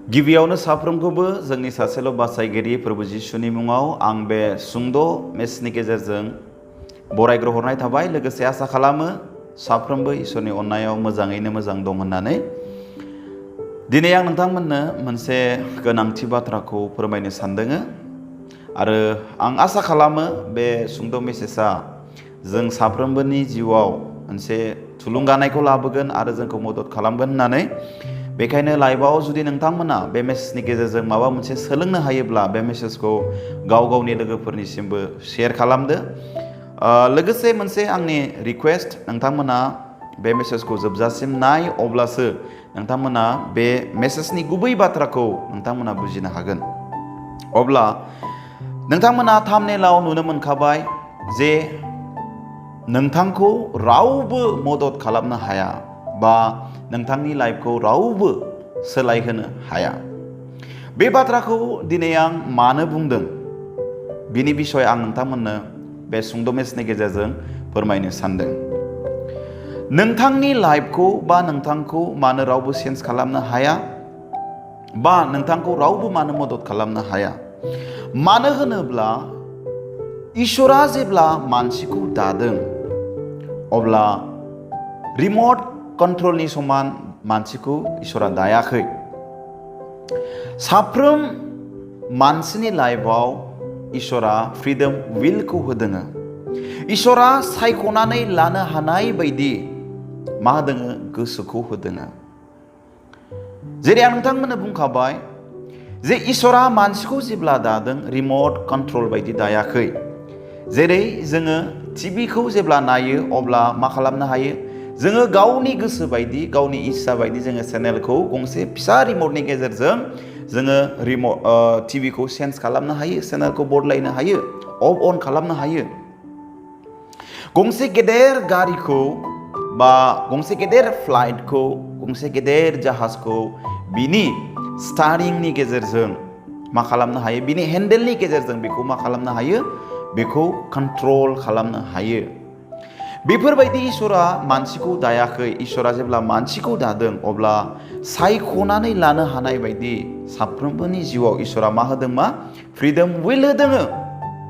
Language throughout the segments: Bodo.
गिबियावनो साफ्रोमखौबो जोंनि सासेल' बासायगिरि प्रभु जिसुनि मुङाव आं बे सुंद' मेसेजनि गेजेरजों बरायग्रो हरनाय थाबाय। लोगोसे आसा खालामो साफ्रोमबो इसोरनि अननायाव मोजाङैनो मोजां दं होननानै। दिनै आं नोंथांमोननो मोनसे गोनांथि बाथ्राखौ फोरमायनो सानदों आरो आं आसा खालामो बे सुंद' मेसेजआ जों साफ्रोमबोनि जिउआव मोनसे थुलुंगानायखौ लाबोगोन आरो जोंखौ मदद खालामगोन होननानै। बेखायनो लाइफआव जुदि नोंथांमोना बे मेसेजनि गेजेरजों माबा मोनसे सोलोंनो हायोब्ला बे मेसेजखौ गाव गावनि लोगोफोरनिसिमबो शेयार खालामदो। लोगोसे मोनसे आंनि रिक्वेस्ट, नोंथांमोना बे मेसेजखौ जोबजासिम नाय, अब्लासो नोंथांमोना बे मेसेजनि गुबै बाथ्राखौ नोंथांमोना बुजिनो हागोन। अब्ला नोंथांमोना थाम्बनेइलाव नुनो मोनखाबाय जे नोंथांखौ रावबो मदद खालामनो हाया बा नोंथांनि लाइफखौ रावबो सोलायहोनो हाया। बे बाथ्राखौ दिनै आं मानो बुंदों बिनि बिसय आं नोंथांमोननो बे सुंद' मेसेजनि गेजेरजों फोरमायनो सानदों। नोंथांनि लाइफखौ बा नोंथांखौ मानो रावबो चेन्ज खालामनो हाया बा नोंथांखौ रावबो मानो मदद खालामनो हाया? मानो होनोब्ला इसोरा जेब्ला मानसिखौ दादों अब्ला रिमट कन्ट्रलनि समान मानसिखौ इसोरा दायाखै। साफ्रोम मानसिनि लाइफआव इसोरा फ्रीडम विलखौ होदों। इसोरा सायख'नानै लानो हानाय बायदि मा होदों? गोसोखौ होदों। जेरै आं नोंथांमोननो बुंखाबाय जे इसोरा मानसिखौ जेब्ला दादों रिमट कन्ट्रल बायदि दायाखै। जेरै जोङो टिभिखौ जेब्ला नायो अब्ला मा खालामनो हायो? जोङो गावनि गोसो बायदि, गावनि इस्सा बायदि जोङो चेनेलखौ गंसे फिसा रिमटनि गेजेरजों जोङो टिभिखौ चेन्ज खालामनो हायो, चेनेलखौ बदलायनो हायो, अफ अन खालामनो हायो। गंसे गेदेर गारिखौ बा गंसे गेदेर फ्लाइटखौ, गंसे गेदेर जाहाजखौ बिनि स्टारिंनि गेजेरजों मा खालामनो हायो? बिनि हेन्डेलनि गेजेरजों बेखौ मा खालामनो हायो? बेखौ कन्ट्रल खालामनो हायो। बेफोरबायदि इसोरा मानसिखौ दायाखै। इसोरा जेब्ला मानसिखौ दादों अब्ला सायख'नानै लानो हानाय बायदि साफ्रोमबोनि जिउआव इसोरा मा होदों? मा फ्रीडम विल होदों,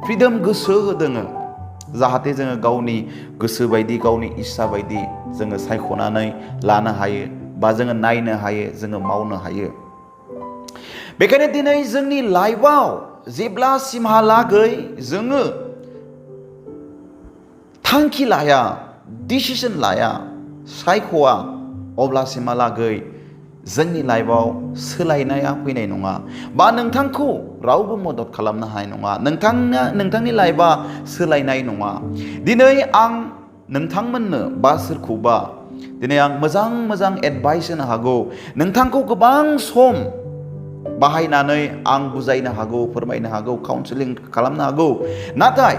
फ्रीडम गोसो होदों। जाहाथे जोङो गावनि गोसो बायदि, गावनि इस्सा बायदि जोङो सायख'नानै लानो हायो बा जोङो नायनो हायो, जोङो मावनो हायो। बेखायनो दिनै जोंनि लाइफआव जेब्लासिमहालागै जोङो थांखि लाया, डिसिसन लाया, सायख'वा, अब्लासिमहालागै जोंनि लाइफआव सोलायनाया फैनाय नङा बा नोंथांखौ रावबो मदद खालामनो हानाय नङा। नोंथांनि लाइफआ सोलायनाय नङा। दिनै आं नोंथांमोननो बा सोरखौबा दिनै आं मोजां एडभाइस होनो हागौ। नोंथांखौ गोबां सम बाहायनानै आं बुजायनो हागौ, फोरमायनो हागौ, काउन्सिलिं खालामनो हागौ। नाथाय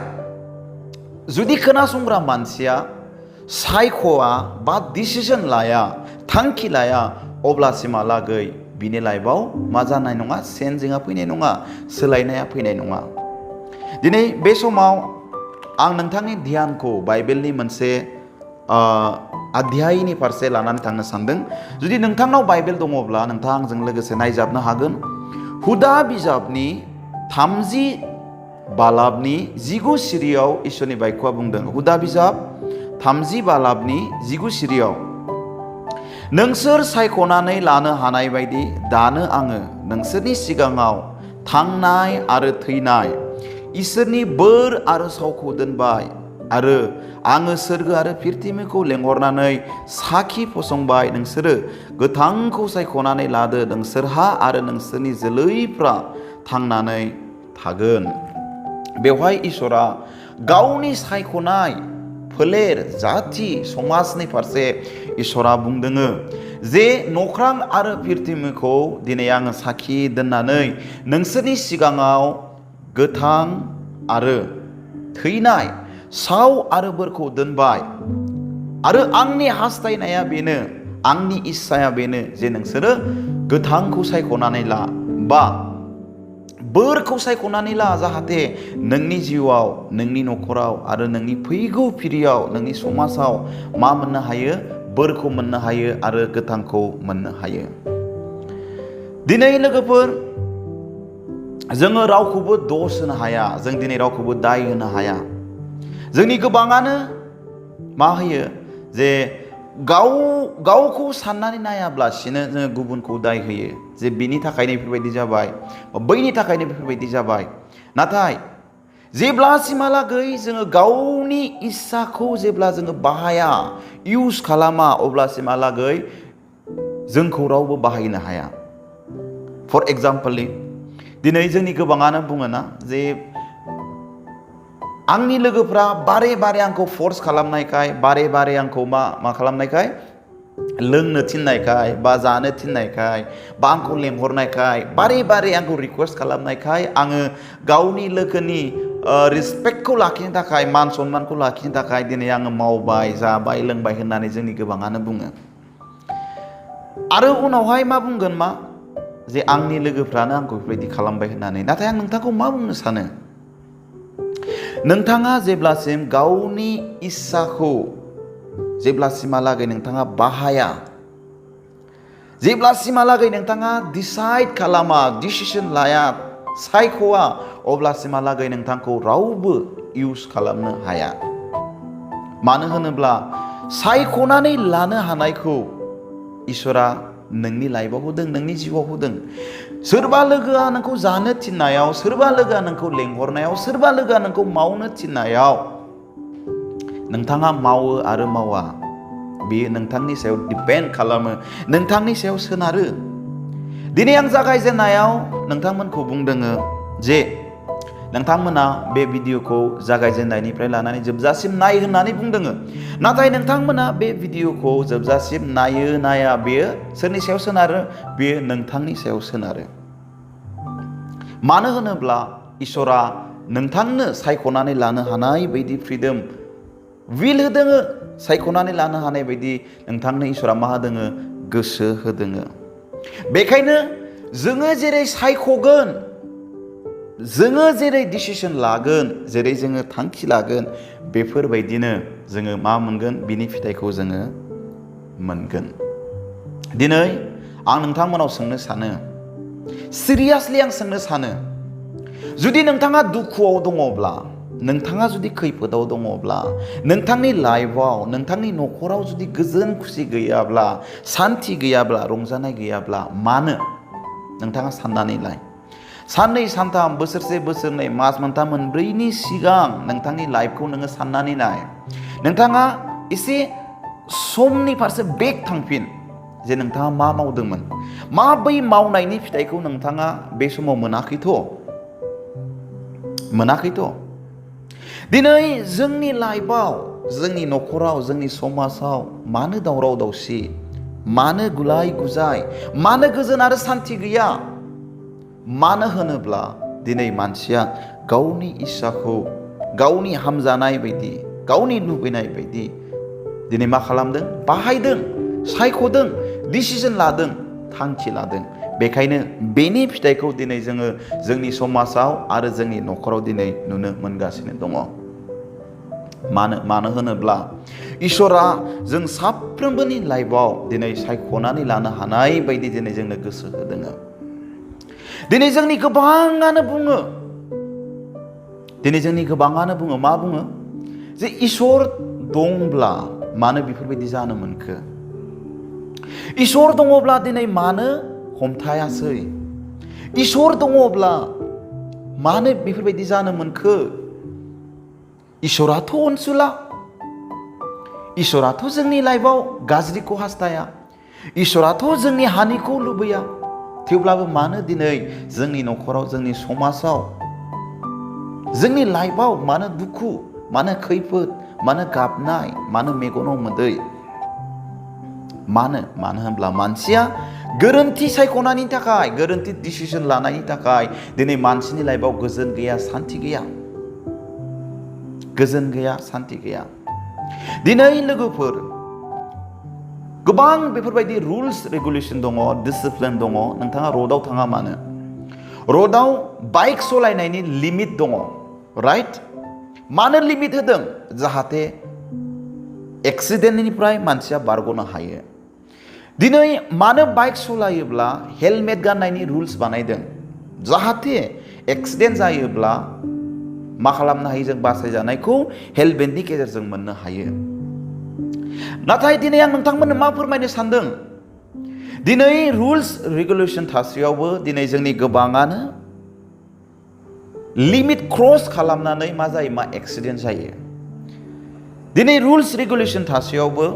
जुदि खोनासंग्रा मानसिया सायख'वा बा डिसिसन लाया, थांखि लाया, अब्लासिमहालागै बिनि लाइफआव मा जानाय नङा? चेन्जिंआ फैनाय नङा, सोलायनाया फैनाय नङा। दिनै बे समाव आं नोंथांनि ध्यानखौ बाइबेलनि मोनसे अध्यायनि फारसे लानानै थांनो सानदों। जुदि नोंथांनाव बाइबेल दङब्ला नोंथाङा आंजों लोगोसे नायजाबनो हागोन। हुदा बिजाबनि 30 बालाबनि 19 सिरियाव इसोरनि बायख'आ बुंदों। हुदा बिजाब 30 बालाबनि 19 सिरियाव, नोंसोर सायख'नानै लानो हानाय बायदि दानो आङो नोंसोरनि सिगाङाव थांनाय आरो थैनाय, इसोरनि बोर आरो सावखौ दोनबाय। आरो आङो सोरगो आरो पृथ्वीखौ लेंहरनानै साखि फसंबाय। नोंसोरो गोथांखौ सायख'नानै लादो, नोंसोरहा आरो नोंसोरनि जोलैफ्रा थांनानै थागोन। बेवहाय इसोरा गावनि सायख'नाय फोलेर, जाथि, समाजनि फारसे इसोरा बुंदों जे नख्रां आरो पृथ्वीखौ दिनै आङो साखि दोननानै नोंसोरनि सिगाङाव गोथां आरो थैनाय, साव आरो बोरखौ दोनबाय। आरो आंनि हास्थायनाया बेनो, आंनि इस्साया बेनो जे नोंसोरो गोथांखौ सायख'नानै ला बा बोरखौ सायख'नानै ला, जाहाथे नोंनि जिउआव, नोंनि न'खराव आरो नोंनि फैगौ फिरियाव, नोंनि समाजाव मा मोननो हायो? बोरखौ मोननो हायो आरो गोथांखौ मोननो हायो। दिनै लोगोफोर जोङो रावखौबो दोष होनो हाया, जों दिनै रावखौबो दाय होनो हाया। जोंनि गोबाङानो मा होयो जे गावखौ साननानै नायाब्लासिनो जोङो गुबुनखौ दाय होयो जे बिनि थाखायनो बेफोरबायदि जाबाय, बैनि थाखायनो बेफोरबायदि जाबाय। नाथाय जेब्लासिमहालागै जोङो गावनि इस्साखौ जेब्ला जोङो बाहाया, इउज खालामा, अब्लासिमहालागै जोंखौ रावबो बाहायनो हाया। फर एग्जाम्पलि दिनै जोंनि गोबाङानो बुङोना जे आंनि लोगोफ्रा बारे बारे आंखौ फर्स खालामनायखाय, बारे बारे आंखौ मा खालामनायखाय, लोंनो थिननायखाय बा जानो थिननायखाय बा आंखौ लेंहरनायखाय, बारे बारे आंखौ रिक्वेस्ट खालामनायखाय आङो गावनि लोगोनि रिसपेक्टखौ लाखिनो थाखाय, मान सन्मानखौ लाखिनो थाखाय दिनै आङो मावबाय, जाबाय, लोंबाय होननानै जोंनि गोबाङानो बुङो। आरो उनावहाय मा बुंगोन, मा जे आंनि लोगोफ्रानो आंखौ बेफोरबायदि खालामबाय होननानै। नाथाय आं नोंथांखौ मा बुंनो सानो, नोंथाङा जेब्लासिम गावनि इस्साखौ जेब्लासिमहालागै नोंथाङा बाहाया, जेब्लासिमहालागै नोंथाङा डिसाइड खालामा, डिसिसन लाया, सायख'वा, अब्लासिमहालागै नोंथांखौ रावबो इउज खालामनो हाया। मानो होनोब्ला सायख'नानै लानो हानायखौ इसोरा नोंनि लाइफआव होदों, नोंनि जिउआव होदों। सोरबा लोगोआ नोंखौ जानो थिननायाव, सोरबा लोगोआ नोंखौ लेंहरनायाव, सोरबा लोगोआ नोंखौ मावनो थिननायाव नोंथाङा मावो आरो मावा, बेयो नोंथांनि सायाव दिपेन्ड खालामो, नोंथांनि सायाव सोनारो। दिनै आं जागायजेननायाव नोंथांमोनखौ बुंदों जे नोंथांमोना बे भिडिअखौ जागायजेननायनिफ्राय लानानै जोबजासिम नाय होननानै बुंदों। नाथाय नोंथांमोना बे भिडिअखौ जोबजासिम नायो नाया, बेयो सोरनि सायाव सोनारो? बेयो नोंथांनि सायाव सोनारो। मानो होनोब्ला इसोरा नोंथांनो सायख'नानै लानो हानाय बायदि फ्रिदम विल होदों, सायख'नानै लानो हानाय बायदि नोंथांनो इसोरा मा होदों? गोसो होदों। बेखायनो जोङो जेरै सायख'गोन, जोङो जेरै डिसिसन लागोन, जेरै जोङो थांखि लागोन, बेफोरबायदिनो जोङो मा मोनगोन? बिनि फिथाइखौ जोङो मोनगोन। दिनै आं नोंथांमोनाव सोंनो सानो, सिरियासलि आं सोंनो सानो, जुदि नोंथाङा दुखुआव दङब्ला, नोंथाङा जुदि खैफोदाव दङब्ला, नोंथांनि लाइफआव, नोंथांनि न'खराव जुदि गोजोन खुसि गैयाब्ला, सान्थि गैयाब्ला, रंजानाय गैयाब्ला, मानो? नोंथाङा साननानै नाय। साननै सानथाम, बोसोरसे बोसोरनै, मास मोनथाम मोनब्रैनि सिगां नोंथांनि लाइफखौ नोङो साननानै नाय। नोंथाङा एसे समनि फारसे बेक थांफिन, जे नोंथाङा मा मावदोंमोन, मा बै मावनायनि फिथाइखौ नोंथाङा बे समाव मोनाखैथ'। दिनै जोंनि लाइफआव, जोंनि न'खराव, जोंनि समाजाव मानो दावराव दावसि, मानो गुलाय गुजाय, मानो गोजोन आरो सान्थि गैया? मानो होनोब्ला दिनै मानसिया गावनि इस्साखौ गावनि हामजानाय बायदि, गावनि लुबैनाय बायदि दिनै मा खालामदों? बाहायदों, सायख'दों, डिसिसन लादों, थांखि लादों। बेखायनो बेनि फिथाइखौ दिनै जोङो जोंनि समाजाव आरो जोंनि न'खराव दिनै नुनो मोनगासिनो दङ। मानो होनोब्ला इसोरा जों साफ्रोमबोनि लाइफआव दिनै सायख'नानै लानो हानाय बायदि दिनै जोंनो गोसो होदों। दिनै जोंनि गोबाङानो बुङो, मा बुङो? जे इसोर दंब्ला मानो बेफोरबायदि जानो मोनखो? इसोर दङब्ला दिनै मानो हमथायासै? इसोर दङब्ला मानो बेफोरबायदि जानो मोनखो? इसोराथ' अनसुला, इसोराथ' जोंनि लाइफआव गाज्रिखौ हास्थाया, इसोराथ' जोंनि हानिखौ लुबैया। थेवब्लाबो मानो दिनै जोंनि न'खराव, जोंनि समाजाव, जोंनि लाइफआव मानो दुखु, मानो खैफोद, मानो गाबनाय, मानो मेगनाव मोदै? मानो होनब्ला मानसिया गोरोन्थि सायख'नायनि थाखाय, गोरोन्थि डिसिसन लानायनि थाखाय दिनै मानसिनि लाइफआव गोजोन गैया, सान्थि गैया। गोजोन गैया, सान्थि गैया। दिनै लोगोफोर, गोबां बेफोरबायदि रुल्स रेगुलेसन दङ, डिसिप्लिन दङ। नोंथाङा र'डआव थाङा मानो, र'डआव बाइक सालायनायनि लिमिट दङ, राइट? मानो लिमिट होदों? जाहाथे एक्सिडेन्टनिफ्राय मानसिया बारग'नो हायो। दिनै मानो बाइक सालायोब्ला हेलमेट गाननायनि रुल्स बानायदों जाहाथे एक्सिडेन्ट जायोब्ला मा खालामनो हायो जों बासायजानायखौ हेलमेटनि गेजेरजों मोननो हायो। नाथाय दिनै आं नोंथांमोननो मा फोरमायनो सानदों, दिनै रुल्स रेगुलेसन थासेयावबो दिनै जोंनि गोबाङानो लिमिट क्रस खालामनानै मा जायो, मा एक्सिडेन्ट जायो। दिनै रुल्स रेगुलेसन थासेयावबो,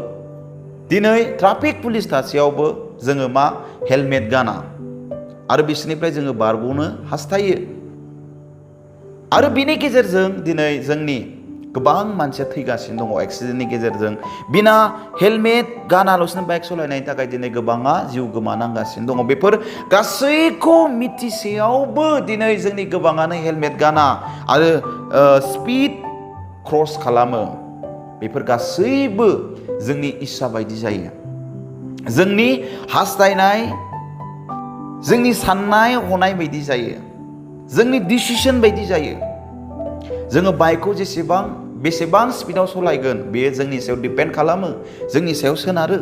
दिनै ट्राफिक पुलिस थासेयावबो जोङो मा हेलमेट गाना आरो बिसोरनिफ्राय जोङो बारग'नो हास्थायो। आरो बिनि गेजेरजों दिनै जोंनि गोबां मानसिया थैगासिनो दङ एक्सिडेन्टनि गेजेरजों। बिना हेलमेट गानाल'सिनो बाइक सालायनायनि थाखाय दिनै गोबाङा जिउ गोमानांगासिनो दङ। बेफोर गासैखौ मिथिसेयावबो दिनै जोंनि गोबाङानो हेलमेट गाना आरो स्पिड क्रस खालामो। बेफोर गासैबो जोंनि इस्सा बायदि जायो, जोंनि हास्थायनाय, जोंनि साननाय हनाय बायदि जायो, जोंनि डिसिसन बायदि जायो। जोङो बाइकखौ बेसेबां स्पिडाव सालायगोन बेयो जोंनि सायाव डिपेन्ड खालामो, जोंनि सायाव सोनारो।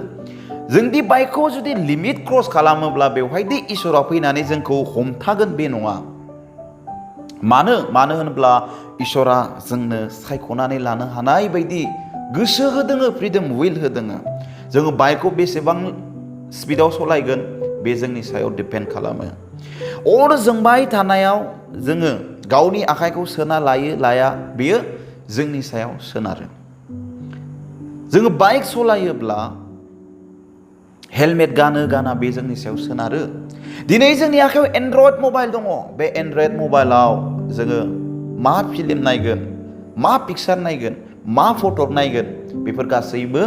जोंदि बाइकखौ जुदि लिमिट क्रस खालामोब्ला बेवहायदि इसोरा फैनानै जोंखौ हमथागोन बे नङा। मानो होनब्ला इसोरा जोंनो सायख'नानै लानो हानाय बायदि गोसो होदोङो, फ्रिडम उइल होदोङो। जोङो बाइकखौ बेसेबां स्पिडाव सालायगोन बे जोंनि सायाव डिपेन्ड खालामो। अर जोंबाय थानायाव जोङो गावनि आखाइखौ सोना लायो लाया बेयो जोंनि सायाव सोनारो। जोङो बाइक सालायोब्ला हेलमेट गाना बे जोंनि सायाव सोनारो। दिनै जोंनि आखायाव एन्ड्रइड मबाइल दङ। बे एन्ड्रइड मबाइलाव जोङो मा फिल्म नायगोन, मा पिक्सार नायगोन, मा फट' नायगोन बेफोर गासैबो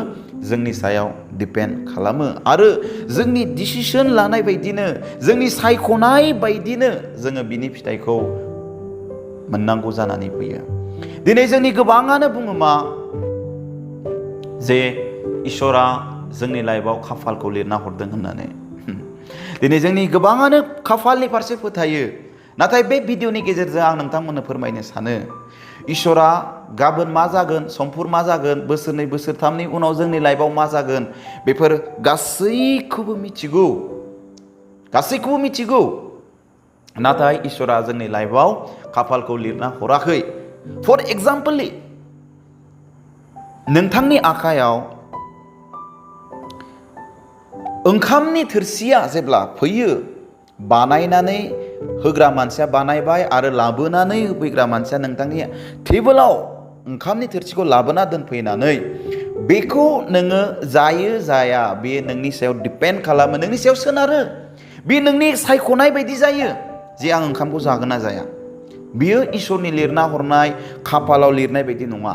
जोंनि सायाव डिपेन्ड खालामो। आरो जोंनि डिसिसन लानाय बायदिनो, जोंनि सायख'नाय बायदिनो जोङो बिनि फिथाइखौ मोननांगौ जानानै फैयो। दिनै जोंनि गोबाङानो बुङो मा जे इसोरा जोंनि लाइफआव खाफालखौ लिरना हरदों होननानै। दिनै जोंनि गोबाङानो खाफालनि फारसे फोथायो। नाथाय बे भिडिअनि गेजेरजों आं नोंथांमोननो फोरमायनो सानो, इसोरा गाबोन मा जागोन, समफोर मा जागोन, बोसोरनै बोसोरथामनि उनाव जोंनि लाइफआव मा जागोन बेफोर गासैखौबो मिथिगौ। नाथाय इसोरा जोंनि लाइफआव खाफालखौ लिरना हराखै। फर एग्जाम्पलि नोंथांनि आखायाव ओंखामनि थोरसिया जेब्ला फैयो, बानायनानै होग्रा मानसिया बानायबाय आरो लाबोनानै होफैग्रा मानसिया नोंथांनि टेबोलाव ओंखामनि थोरसिखौ लाबोना दोनफैनानै बेखौ नोङो जायो जाया बे नोंनि सायाव डिपेन्ड खालामो, नोंनि सायाव सोनारो। बे नोंनि सायख'नाय बायदि जायो जे आं ओंखामखौ जागोन ना जाया। बियो इसोरनि लिरना हरनाय खाफालाव लिरनाय बायदि नङा।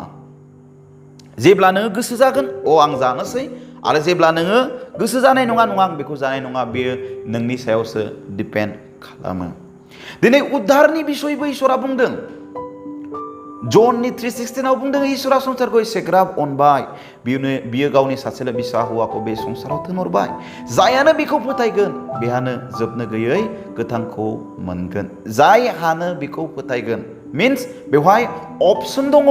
जेब्ला नोङो गोसो जागोन आं जानोसै, आरो जेब्ला नोङो गोसो जानाय नङा आं बेखौ जानाय नङा, बेयो नोंनि सायावसो डिपेन्ड खालामो। दिनै उद्धारनि बिसयबो इसोरा बुंदों। जननि 3:16 बुंदों, इसोरा संसारखौ एसेग्राब अनबाय, बियो गावनि सासेल' बिसा हौवाखौ बे संसाराव थिनहरबाय। जायानो बेखौ फोथायगोन बेहानो जोबनो गैयै गोथांखौ मोनगोन। जायहानो बेखौ फोथायगोन मिन्स बेवहाय अपसन दङ।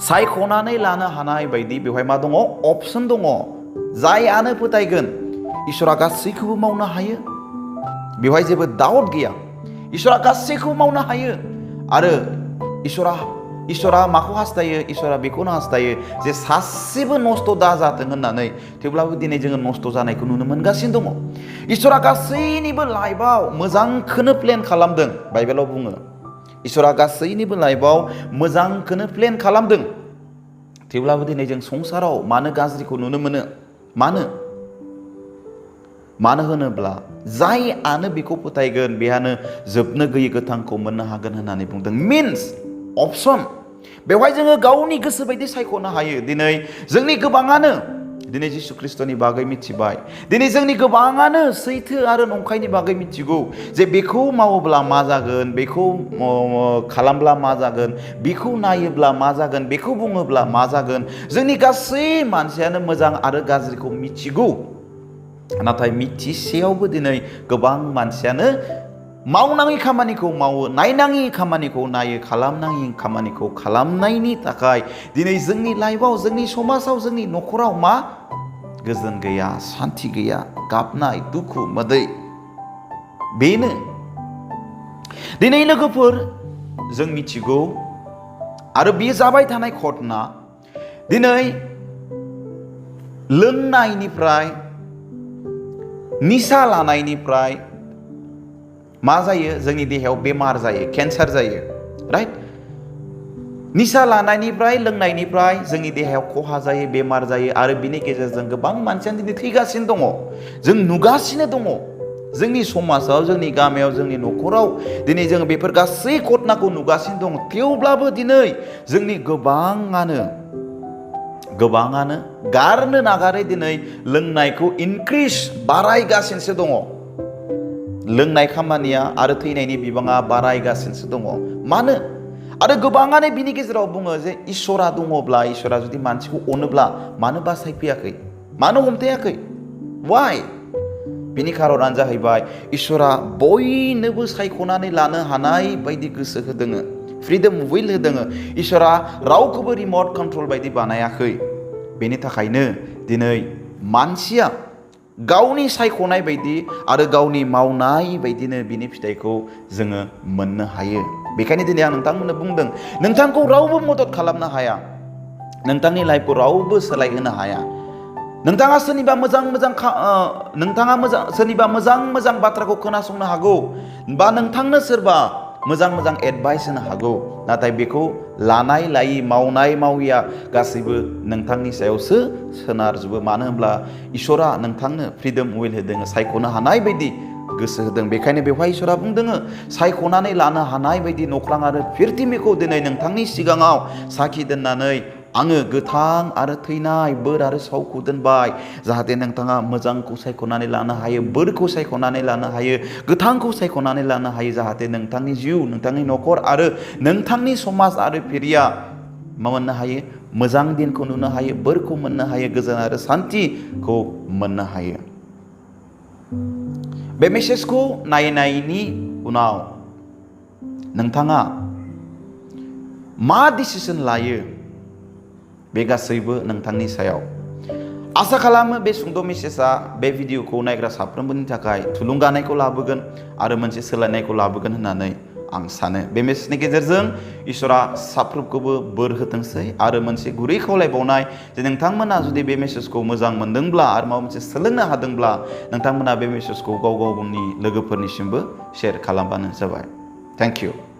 सायख'नानै लानो हानाय बायदि बेवहाय मा दङ, अपसन दङ। जायआनो फोथायगोन इसोरा गासैखौबो मावनो हायो, बेवहाय जेबो डाउट गैया। इसोरा गासैखौबो मावनो हायो। आरो इसोरा माखौ हास्थायो, इसोरा बेखौनो हास्थायो जे सासेबो नस्थ' दाजाथों होननानै। थेवब्लाबो दिनै जोङो नस्थ' जानायखौ नुनो मोनगासिनो दङ। इसोरा गासैनिबो लाइफआव मोजांखौनो प्लेन खालामदों, बाइबेलाव बुङो। इसोरा गासैनिबो लाइफआव मोजांखौनो प्लेन खालामदों। थेवब्लाबो दिनै जों संसाराव मानो गाज्रिखौ नुनो मोनो? मानो होनोब्ला जायआनो बेखौ फोथायगोन बेहानो जोबनो गैयै गोथांखौ मोननो हागोन होननानै बुंदों। मिन्स अपसन। बेवहाय जोङो गावनि गोसो बायदि सायख'नो हायो। दिनै जोंनि गोबाङानो दिनै जिसु ख्रिस्ट'नि बागै मिथिबाय। दिनै जोंनि गोबाङानो सैथो आरो नंखायनि बागै मिथिगौ जे बेखौ मावोब्ला मा जागोन, बेखौ खालामब्ला मा जागोन, बेखौ नायोब्ला मा जागोन, बेखौ बुङोब्ला मा जागोन। जोंनि गासै मानसियानो मोजां आरो गाज्रिखौ मिथिगौ। नाथाय मिथिसेयावबो दिनै गोबां मानसियानो मावनाङि खामानिखौ मावो, नायनाङि खामानिखौ नायो, खालामनाङि खामानिखौ खालामनायनि थाखाय दिनै जोंनि लाइफआव, जोंनि समाजाव, जोंनि न'खराव मा गोजोन गैया, सान्थि गैया, गाबनाय, दुखु, मोदै। बेनो दिनै लोगोफोर जों मिथिगौ आरो बेयो जाबाय थानाय घटना। दिनै लोंनायनिफ्राय, निसा लानायनिफ्राय मा जायो? जोंनि देहायाव बेमार जायो, केन्सार जायो, राइट? निसा लानायनिफ्राय, लोंनायनिफ्राय जोंनि देहायाव खहा जायो, बेमार जायो आरो बिनि गेजेरजों गोबां मानसियानो दिनै थैगासिनो दङ। जों नुगासिनो दङ जोंनि समाजाव, जोंनि गामियाव, जोंनि न'खराव दिनै जों बेफोर गासै घटनाखौ नुगासिनो दङ। थेवब्लाबो दिनै जोंनि गोबाङानो गारनो नागारै दिनै लोंनायखौ इनक्रिज बारायगासिनोसो दङ। लोंनाय खामानिया आरो थैनायनि बिबाङा बारायगासिनोसो दङ। मानो? आरो गोबाङानो बिनि गेजेराव बुङो जे इसोरा दङब्ला, इसोरा जुदि मानसिखौ अनोब्ला मानो बासायफैयाखै, मानो हमथायाखै? वाइ? बिनि खारनानो जाहैबाय इसोरा बयनोबो सायख'नानै लानो हानाय बायदि गोसो होदोङो, फ्रिडम उइल होदोङो। इसोरा रावखौबो रिमट कन्ट्रल बायदि बानायाखै। बेनि थाखायनो दिनै मानसिया गावनि सायख'नाय बायदि आरो गावनि मावनाय बायदिनो बिनि फिथाइखौ जोङो मोननो हायो। बेखायनो दिनै आं नोंथांमोननो बुंदों, नोंथांखौ रावबो मदद खालामनो हाया, नोंथांनि लाइफखौ रावबो सोलायहोनो हाया। नोंथाङा सोरनिबा मोजां बाथ्राखौ खोनासंनो हागौ, बा नोंथांनो सोरबा मोजां एडभाइस होनो हागौ, नाथाय बेखौ लानाय लायि, मावनाय माविया गासैबो नोंथांनि सायावसो सोनारजोबो। मानो होनब्ला इसोरा नोंथांनो फ्रिडम उइल होदों, सायख'नो हानाय बायदि गोसो होदों। बेखायनो बेवहाय इसोरा बुंदों, सायख'नानै लानो हानाय बायदि नख्रां आरो फिरथिमिखौ दिनै नोंथांनि सिगाङाव साखि दोननानै आङो गोथां आरो थैनाय, बोर आरो सावखौ दोनबाय, जाहाथे नोंथाङा मोजांखौ सायख'नानै लानो हायो, बोरखौ सायख'नानै लानो हायो, गोथांखौ सायख'नानै लानो हायो, जाहाथे नोंथांनि जिउ, नोंथांनि न'खर आरो नोंथांनि समाज आरो फिरिया मा मोननो हायो? मोजां दिनखौ नुनो हायो, बोरखौ मोननो हायो, गोजोन आरो सान्थिखौ मोननो हायो। बे मेसेजखौ नायनायनि उनाव नोंथाङा मा डिसिसन लायो बे गासैबो नोंथांनि सायाव। आसा खालामो बे सुंद' मेसेजआ बे भिडिअखौ नायग्रा साफ्रोमबोनि थाखाय थुलुंगानायखौ लाबोगोन आरो मोनसे सोलायनायखौ लाबोगोन होननानै आं सानो। बे मेसेजनि गेजेरजों इसोरा साफ्रोमखौबो बोर होथोंसै आरो मोनसे गुरै खावलायबावनाय जे नोंथांमोना जुदि बे मेसेजखौ मोजां मोनदोंब्ला आरो माबा मोनसे सोलोंनो हादोंब्ला नोंथांमोना बे मेसेजखौ गाव गावनि लोगोफोरनिसिमबो शेयार खालामबानो जाबाय। Thank you.